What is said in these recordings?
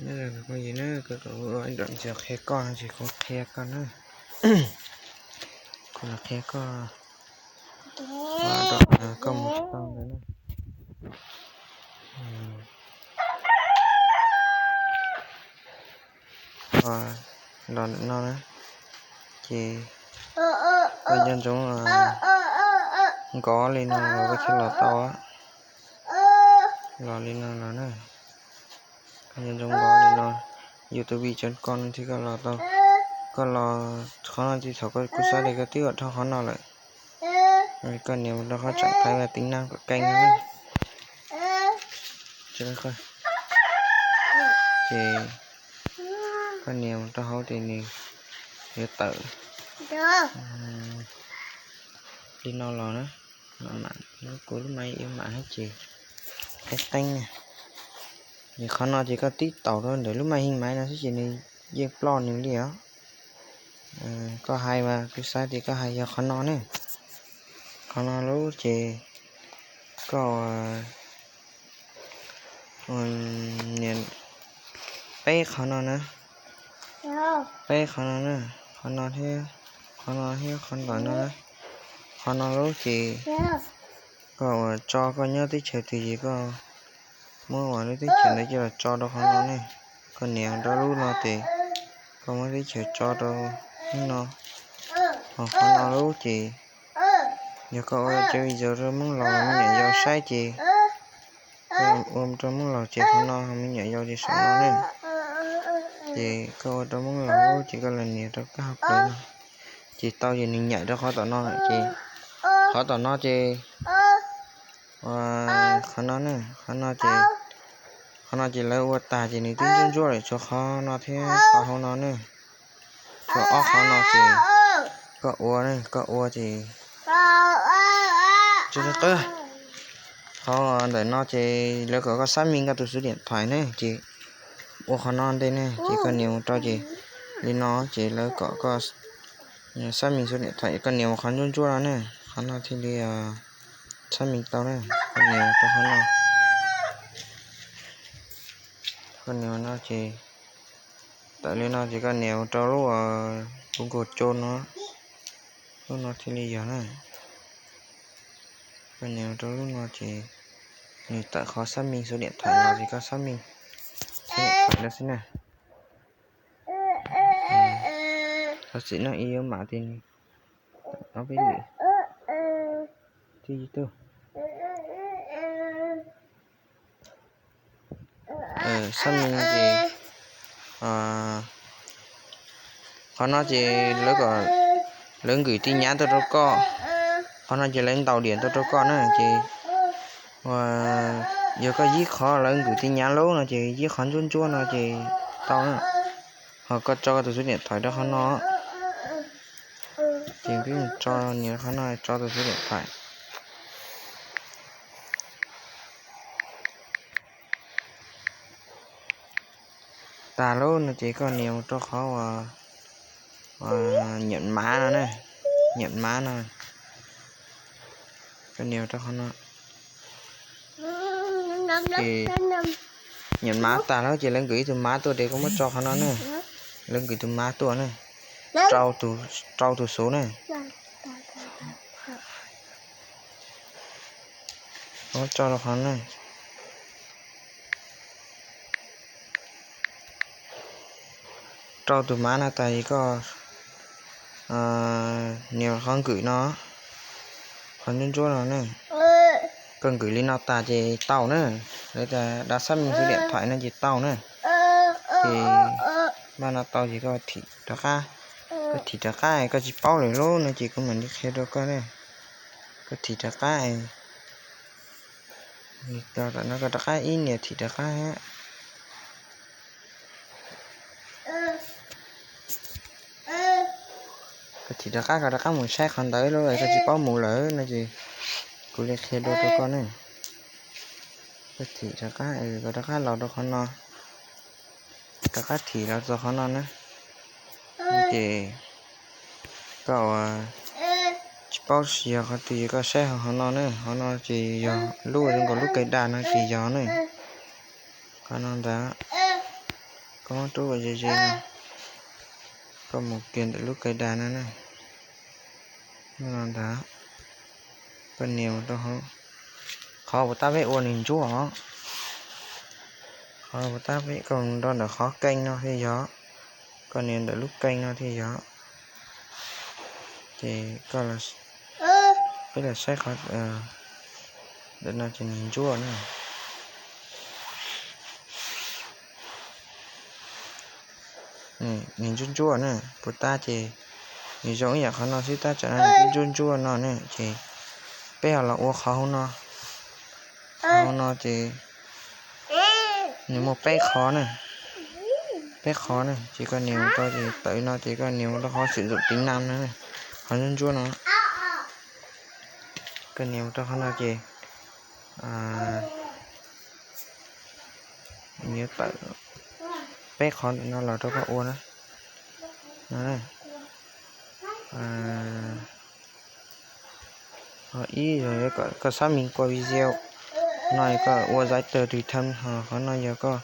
Phooj ywg na, kuv ua ib nram ntxias qhia koj no ces kuv qhia koj na. Kuv los qhia koj, koj mus tsis tau ntawd na. Los no na, ces koj nco ntsoov nkov li no los koj thiaj los tau. Los li no los na, koj nco ntsoov nkov li no, YouTube tseem koj no thiab koj los tau. Koj los qhov no ces thaum koj kuj xav li koj twb ua dhau qhov no lawm. Koj nias mus rau qhov tseem thaiv vas tiv naj kom keej no na. Ces koj nias mus rau hauv ces nws yuav tawm li no los na. Kuv lub mas yuav mam hab ces qeeb qeeb na. Ces qhov no ces koj tib taus rau ntawm lub maj hij maiv no xwb ces nws yeej ploj nws li os. Koj hais mas kuv xav tias koj hais yog qhov no ne. Qhov no lub ces koj nias peb qhov no na, peb qhov no na, qhov no thiab, qhov no thiab qhov ntawm no na. Qhov no lub ces koj uas tso koj nyob teb chaws twg ces koj muab uas lub teb chaws ntawd coj los tso rau qhov no ne. Koj nias rau lub no ces koj muab teb chaws tso rau lub no. Ho qhov no lub ces yog koj ua cov video rau Hmoob laus me nyuam yaus saib ces koj ua rau Hmoob laus ces qhov no, me nyuam yaus ces saum no ne. Ces koj ua rau Hmoob laus lub ces koj los nias rau kab hauv plawv no. Ces tau ces nws nyaim rau qhov tom no lawm ces qhov tom no ces qhov no ne, qhov no ces, qhov no ces lawv ua tag ces nws twb ntsuab ntsuab lawm, tshuav qhov no thiab qhov hauv no ne. Tshuav ob qhov no ces koj ua, koj ua ces, qhov ntawm no ces lawv kom koj xác minh koj tus số điện thoại ne ces ua qhov no ntej ne ces koj nias mus rau ces li no ces lawv kom koj xác minh số điện thoại, koj nias mus qhov ntsuab ntsuab no ne, qhov no thiaj li xác minh tau ne. Koj nias mus rau qhov no, koj nias mus no ces tawm li no ces koj nias mus rau lub Google Chrome no, lub no thiaj li yog na. Koj nias mus rau lub no ces nws tawm qhov xác minh số điện thoại los ces koj xác minh số điện thoại no xwb na. Thov txim na, ib yuav mam tis nws ob peb lwm. Tib tug xác minh ces qhov no ces lawv kom, lawv gửi tin nhắn tuaj rau koj. Qhov no ces lawv ntaus điện tuaj rau koj na ces yog koj yib qhov lawv gửi tin nhắn lub no ces yib qhov ntsuab ntsuab no ces tau na. Ho koj tso koj tus số điện thoại rau qhov no ces peb mus tso, nias qhov no tso tus số điện thoại. Tag lub no ces koj nias mus rau qhov uas, uas nhận mã no ne, nhận mã no, koj nias mus rau qhov no. Ces nhận mã tag lawm ces lawv gửi ib tug mã tuaj ces koj muab tso qhov no ne, lawv gửi tus mã tuaj ne, rau tus, rau tus số ne. Muab tso rau qhov ne. Rau tus mã no tag es koj nias qhov gửi no, qhov ntsuab ntsuab no ne. Koj gửi li no tag ces tau na. Lawv tias đã xác minh số điện thoại no ces tau na. Ces maj no tau ces koj thim rov qab. Koj thim rov qab, koj tsis paub lawm lub no ces kuv mam li qhia rau koj ne. Koj thim rov qab, tam no koj rov qab ib nias thim rov qab. Koj thim rov qab, koj rov qab mus saib qhov ntawd lub, koj tsis paub mus lawm no ces kuv li qhia dua rau koj ne. Koj thim rov qab, koj rov qab los rau qhov no, rov qab thim los rau qhov no na. Ces koj ua tsis paub yog qhov twg, koj saib qhov no ne, qhov no ces yog lub zoo nkaus lub cài đặt no ces yog ne. Qhov no ntag. Koj muab rub ua ze ze no, koj mus kiag ntawm lub kais das no na. Ntawd, koj nias mus rau hauv. Qhov puas tab peb ua nws ntsuab os. Qhov puas tab peb, koj nrog ntawm qhov keej no thiaj yog. Koj nias ntawm lub keej no thiaj yog. Ces koj, peb los saib qhov ntawm no ces nws ntsuab na. Nws ntsuab ntsuab na, puas tab ces nws zoo ib yam qhov no xwb tab tsam no nws ntsuab ntsuab no na ces peb ho los ua qhov hauv no. Qhov hauv no ces nws muaj peb qhov na, peb qhov na ces koj nias mus rau ces tawm no ces koj nias mus rau qhov xwm txum tiv nam no, qhov ntsuab ntsuab no. Koj nias mus rau qhov no ces nws yuav tawm peb qhov ntawm no los rau koj ua na. Ib, koj xab mis qua video no koj ua giấy tờ tùy thân, ho qhov no yog koj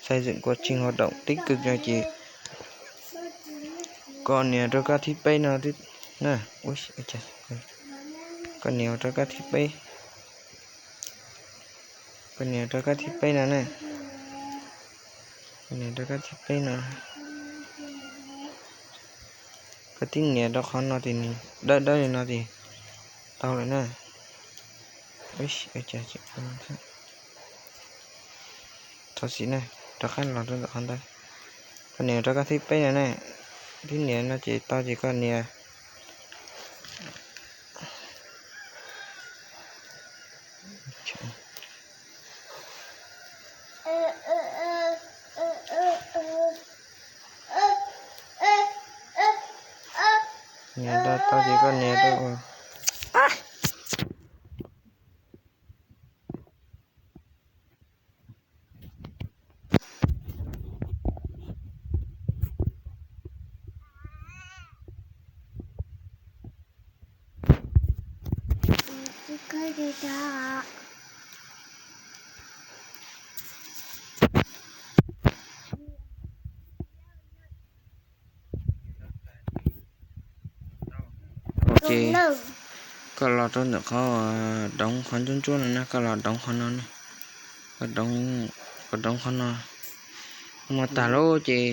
xây dựng quá trình hoạt động tích cực no ces koj nias rau kab thib peb no, koj nias rau kab thib peb, koj nias rau kab thib peb no na, koj nias rau kab thib peb no. Koj tib nias rau qhov no ces nws dawb dawb li no ces tau lawm na. Thov txim na, rov qab los rau ntawm qhov ntawd. Koj nias rau kab thib peb no na, tib nias no ces tau ces koj nias nias rau tau ces koj nias rau ua. Ces koj los rau ntawm qhov doov qhov ntsuab ntsuab no na, koj los doov qhov no na, koj doov qhov no. Mus tag lawm ces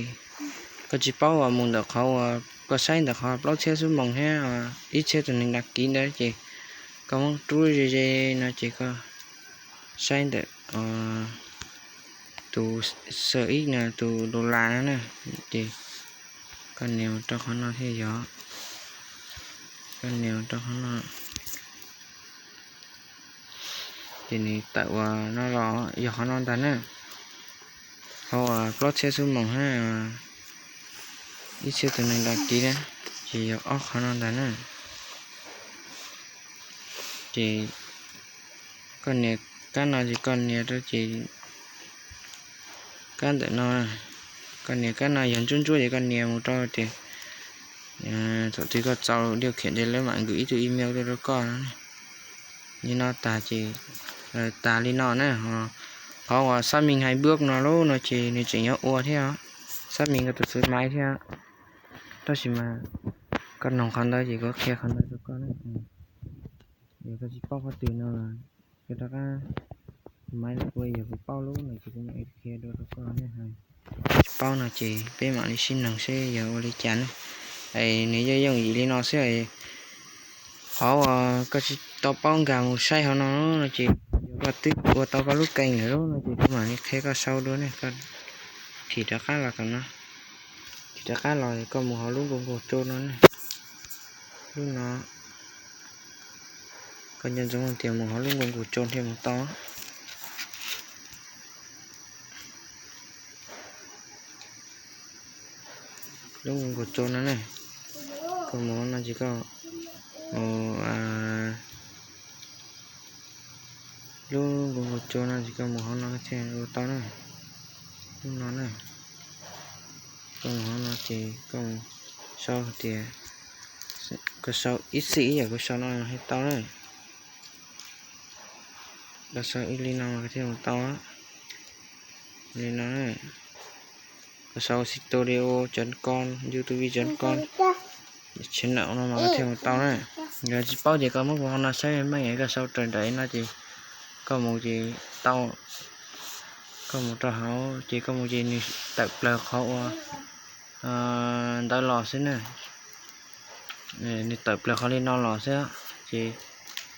koj tsis paub uas mus ntawm qhov uas koj saib ntawm qhov plaub txhiab xub moos thiab ib txhiab tus neeg đăng ký ntawd ces koj muab rub ze ze no ces koj saib ntawm tus xav ib no tus dollar no na, ces koj nias mus rau qhov no thiaj yog, koj nias mus rau qhov no. Ces nws tawm uas no los yog qhov no ntag na. Qhov uas plaub txhiab xub moos na, ib txhiab tus neeg đăng ký na, ces yog ob qhov no ntag na. Ces koj nias kab no ces koj nias rau ces kab ntawm no, koj nias kab no yog ntsuab ntsuab ces koj nias mus rau tias thaum twg koj txaus điều kiện ces lawv mam gửi ib tug email tuaj rau koj no. Li no tag ces tag li no na. Qhov uas xác minh hai bước no lub no ces nws tseem yuav ua thiab, xác minh koj tus xwb maiv thiab. Tab sis mas koj noog qhov ntawd ces kuv qhia qhov ntawd rau koj na. Yog koj tsis paub qhov twg no los koj rov qab maiv ua, yog kuv paub lub no ces kuv mam qhia dua rau koj ne. Tsis paub no ces peb mam li sib noog seb yog ua li cas ne. Es nws yeej yooj yim li no xwb. Qhov uas koj tsis tau paub nkag mus saib hauv no no ces yog koj twb ua tau koj lub kênh lawm lub no ces kuv mam li qhia koj sau dua ne. Koj thim rov qab los tom no, thim rov qab los koj mus hauv lub Google Chrome no ne. Lub no koj nco ntsoov tias mus hauv lub Google Chrome thiaj mus tau. Lub Google Chrome no ne, koj mus no ces koj mus, lub Google Chrome no ces koj mus hauv no thiaj ua tau na. Lub no na, koj mus hauv no ces koj mus sau tias, koj sau ib txhij ib yam kuv sau no thiaj tau na. Koj sau ib li no thiaj mus tau li no na. Sau studio chấm com, youtube chấm com, channel no mas koj thiaj mus tau na. Yog tsis paub ces koj muab kuv qhov no saib meej, koj sau raws nraim no ces koj mus ces tau. Koj mus rau hauv ces koj mus ces nws tawm plaws qhov uas ntawd los xwb na. Nws tawm plaws qhov li no los xwb, ces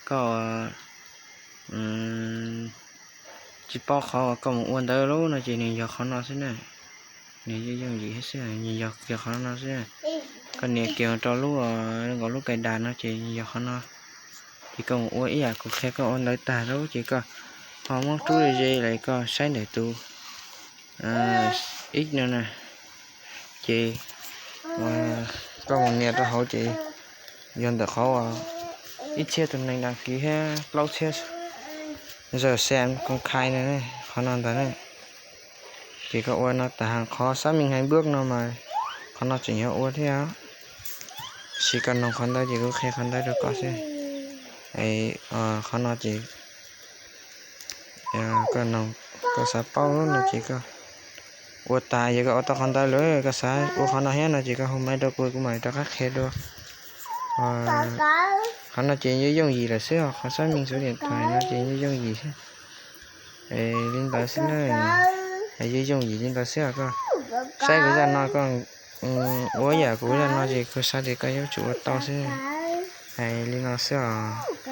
koj tsis paub qhov uas koj mus ua ntawd lub no ces nws yog qhov no xwb na. Nws yooj yim xwb, nws yog kiag qhov no xwb. Koj nias kiag rau lub, nkaus lub kais das no ces nws yog qhov no. Ces koj mus ua ib yam kuv qhia koj ua ntawd tag lawm ces koj ho muab rub ze los koj saib ntawm tus ib no na. Ces koj mus nias rau hauv ces yog ntawm qhov ib txhiab tus neeg đăng ký thiab plaub txhiab giờ xem công khai no, qhov no ntag na. Ces koj ua no tag qhov xác minh hai bước no mas qhov no tseem yuav ua thiab. Tab sis koj noog qhov ntawd ces kuv qhia qhov ntawd rau koj xwb. Qhov no ces koj noog, koj xav paub no ces koj ua tas, yog koj ua tau qhov ntawd lawm koj xav ua qhov no thiab no ces koj hu mail rau kuv, kuv mam rov qab qhia dua. Qhov no ces yooj yim lawm xwb os, qhov xác minh số điện thoại no ces yooj yim xwb. Li ntawd xwb na, yooj yim li ntawd xwb os. Koj saib kuv zaj no, koj ua yam kuv zaj no ces kuv xav tias koj yuav tsum ua tau xwb. Hais li no xwb os.